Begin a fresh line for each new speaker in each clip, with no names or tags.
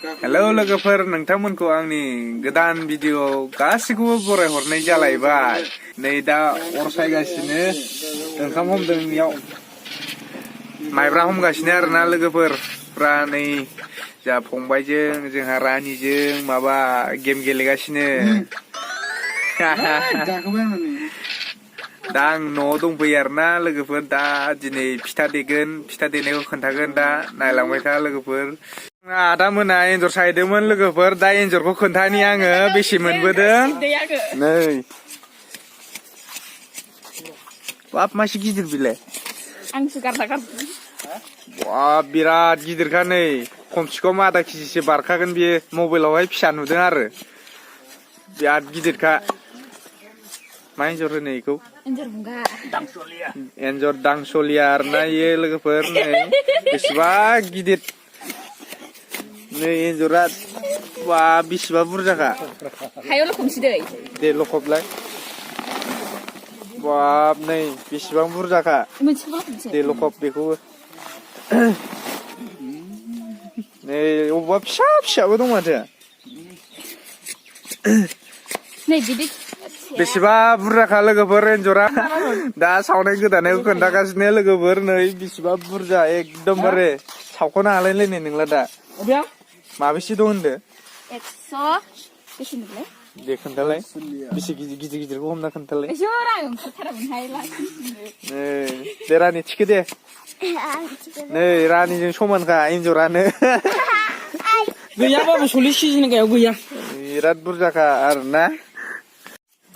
hello लोगोफोर नोंथांमोनखौ आंनि गोदान भिडिअ गासिखौबो बरायहरनाय जालायबाय नै दा अर सायगासिनो ओंखाम हमदों बेयाव माइब्रा हमगासिनो आरोना लोगोफोरा नै जा फंबायजों जोंहा रानिजों माबा गेम गेलेगासिनो दा आं न'आव दंफैयो आरोना लोगोफोर दा दिनै फिथा देगोन फिथा देनायखौ खोन्थागोन दा नायलांबाय था लोगोफोर आदा मोना एन्जर सायदोंमोन लोगोफोर दा एन्जरखौ खोन्थानि आङो बेसे मोनबोदों नै बाप मासे गिदिर बिलाय
आंसो गारना
बाप बिराद गिदिरखा नै खमसे खम आधा केजिसो बारखागोन बियो मबाइलावहाय फिसा नुदों आरो बिराद गिदिरखा मा एन्जर होनो बेखौ एन्जर दांसलिया आरोना इयो लोगोफोर नै बेसेबा गिदिर नै एन्जरा बा बेसेबा बुरजाखा
हायाव लखबनोसै
दे लखबलाय बाप नै बेसेबां बुरजाखा दे लखब बेखौबो नै अबेबा फिसा फिसाबो दं माथो
नै बिदि
बेसेबा बुरजाखा लोगोफोर एन्जरा दा सावनाय गोदानायखौ खोन्थागासिनो लोगोफोर नै बेसेबा बुरजा एकदमबारे सावख'नो हालायलायनाय नंला दा माबेसे दं होनदो
100 बेसे मोनलाय
दे खोन्थालाय बेसे गिदिरखौ हमना खोन्थालाय दे रानि थिखो दे नै रानिजों समानखा एन्जरानो
गैयाबाबो 40 केजिनि गायाव गैया
बिराद बुरजाखा आरोना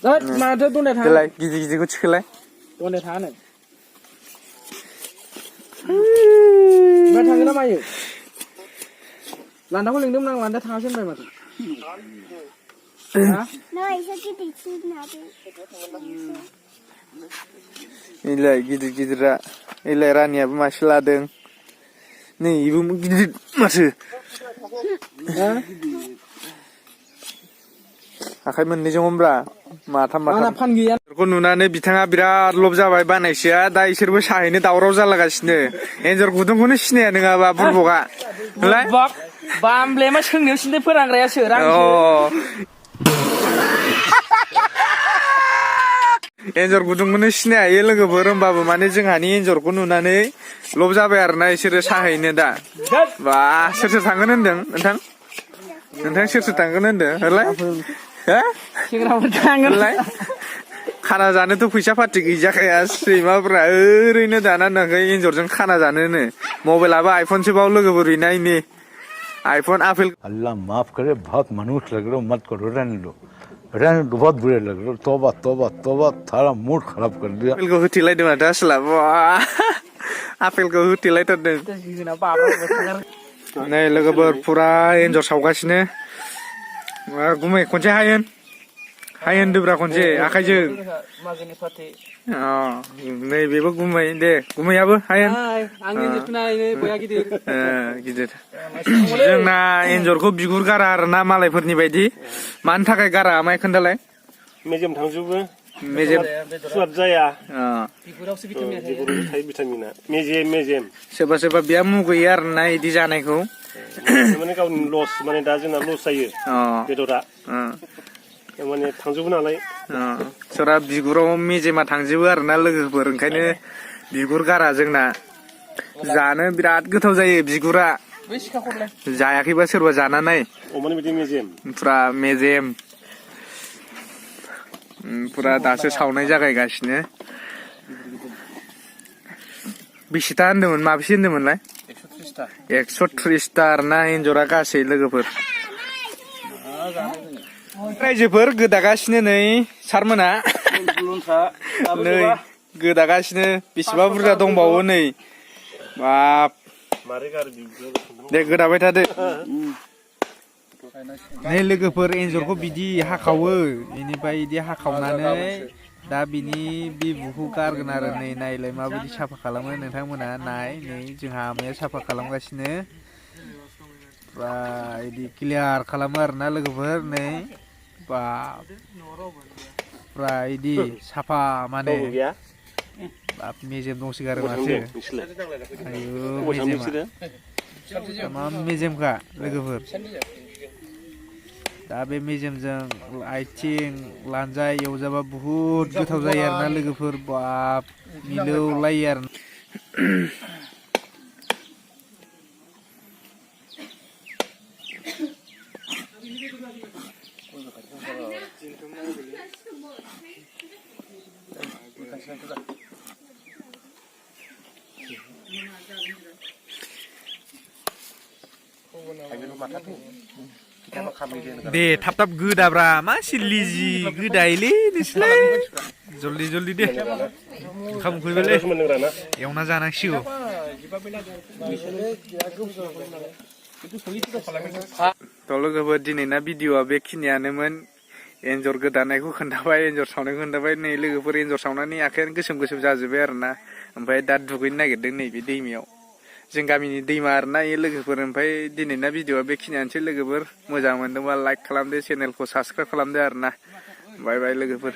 माथो दने थाङो
देलाय गिदिरखौ थिखोलाय
दने थाङो मा थाङो ना मायो लान्दाखौ लिंदोंमोन आं लान्दा थाङासै होनबाय माथो
इलाय गिदिरा इलाय रानियाबो मासे लादों नै इबो गिदिर माथो आखाइ मोननैजों हमब्रा माथाम बेखौ नुनानै बिथाङा बिराद लब जाबाय बानायसोआ दा इसोरबो साहैनो दावराव जालागासिनो एन्जर गुदुंखौनो सिनाया नङाबा बुरबकआ होलाय
बामब्ले मा सोंनायाव सिन्थाय फोरानग्रायासो
एन्जर गुदुंखौनो सिनाया लोगोफोर होमबाबो माने जोंहानि एन्जरखौ नुनानै लब जाबाय आरोना इसोरो साहैनो दा बा सोर सोर थांगोन होनदों नोंथां सोर सोर थांगोन होनदों होलाय होलाय खाना जानोथ' फैसा पाति गैजाखाया सैमाफ्रा ओरैनो दाना नोंखौ एन्जरजों खाना जानोनो मबाइलाबो आइफनसो बाव लोगोफोर नायनि आईफोन आपेल
अल्लाह माफ करे बहुत मनुष्य लग रहे हो मत करो रहने दो बहुत बुरे लग रहे हो तौबा तौबा तौबा थारा मूड खराब कर दिया
आपेलखौ होथेलायदों माथो आसला आपेलखौ होथेलायथारदों नै लोगोफोर फुरा एन्जर सावगासिनो गुमै खनसे हायेन दोब्रा खनसे आखाइजों नै बेबो गुमै दे गुमैयाबो हायेन गिदिर जोंना एन्जरखौ बिगुर गारा आरोना मालायफोरनि बायदि मानि थाखाय गारा माय खोन्थालाय
मेजेम थांजोबो
मेजेम
सुवाद जाया
बिगुरावसो
भिटामिना मेजेम
सोरबा बिया मुगैयो आरोना इदि जानायखौ
माने गावनि लस माने दा जोंना लस जायो बेदरा माने थांजोबो नालाय
सोरा बिगुराव मेजेमा थांजोबो आरोना लोगोफोर ओंखायनो बिगुर गारा जोंना जानो बिराद गोथाव जायो बिगुरा जायाखैबा सोरबा जाना नाय
अमानि बायदि मेजेम
फुरा मेजेम फुरा दासो सावनाय जागायगासिनो बेसेथा होनदोंमोन माबेसे होनदोंमोनलाय 130टा आरोना एन्जरा गासै लोगोफोर रायजोफोर गोदागासिनो नै सारमोना नै गोदागासिनो बेसेबा बुरजा दंबावो नै बाप दे गोदाबाय थादो नै लोगोफोर एन्जरखौ बिदि हाखावो बेनिफ्राय बिदि हाखावनानै दा बिनि बिबुखौ गारगोन आरो नै नायलाय माबायदि साफा खालामो नोंथांमोना नाय नै जोंहा आमाया साफा खालामगासिनो बा बिदि क्लियार खालामो आरोना लोगोफोर नै बा फ्रा इदि साफा माने बाप मेजेम दंसोगारो माथो आयु मेजेमा मा मेजेमखा लोगोफोर दा बे मेजेमजों आथिं लानजाय एवजाबा बुहुद गोथाव जायो आरोना लोगोफोर बाब मिलौलायो आरो दे थाब थाब गोदाब्रा मा सिल्लि जि गोदायोलै नोंसोरलाय जल्दि जल्दि दे ओंखाम उखैबायलै एवना जानांसिगौ थ' लोगोफोर दिनैना भिडिअ'आ बेखिनियानोमोन एन्जर गोदानायखौ खोन्थाबाय एन्जर सावनायखौ खोन्थाबाय नै लोगोफोर एन्जर सावनानै आखायानो गोसोम गोसोम जाजोब्बाय आरोना ओमफ्राय दा दुगैनो नागिरदों नैबे दैमायाव जों गामिनि दैमा आरोना इयो लोगोफोर ओमफ्राय दिनैना भिडिअ'आ बेखिनियानोसै लोगोफोर मोजां मोनदोंबा लाइक खालामदो चेनेलखौ साबस्क्राइब खालामदो आरोना बाय बाय लोगोफोर